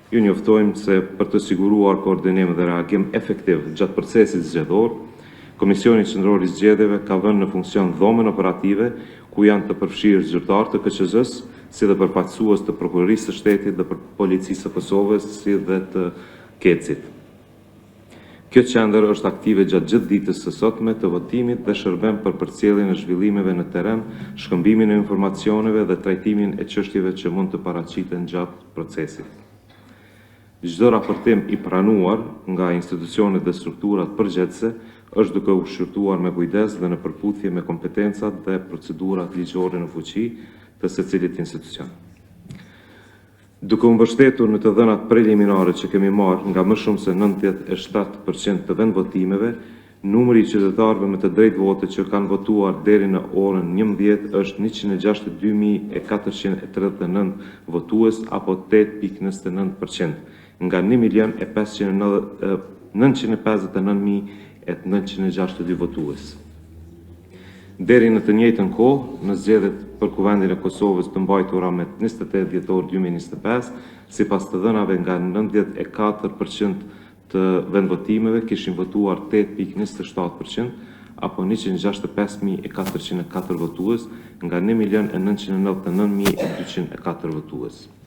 Ju njoftojmë se për të siguruar koordinim dhe reagim efektiv gjatë procesit zgjedhor, Komisioni Qendror i Zgjedhjeve ka vënë në funksion dhomën operative, ku janë të përfshirë zyrtarë të KQZ-së, si dhe përfaqësues të Prokurorisë së Shtetit dhe Policisë së Kosovës, si dhe të KEDS-it. Kjo qendër është aktive gjatë gjithë ditës së sotme të votimit dhe shërben për përcjelljen e zhvillimeve në terren, shkëmbimin e informacioneve dhe trajtimin e çështjeve që mund të paraqiten gjatë procesit. Çdo raportim i pranuar nga institucionet dhe strukturat përgjegjëse është duke u shqyrtuar me kujdes dhe në përputhje me kompetencat dhe procedurat ligjore në fuqi të secilit institucion. Duke u mbështetur në të dhënat preliminare që kemi marrë nga më shumë se 97% të vendvotimeve, numri i qytetarëve me të drejtë vote që kanë votuar deri në orën 11 është 162.439 votues apo 8.29% nga 1 milion e 959.962 votues. Deri në të njëjtën kohë, në zgjedhjet për Kuvendin e Kosovës të mbajtura me 28 dhjetor 2025, sipas të dhënave nga 94% të vendvotimeve kishin votuar 8.27% apo 165.404 votues nga 1 milion e 999.204 votues.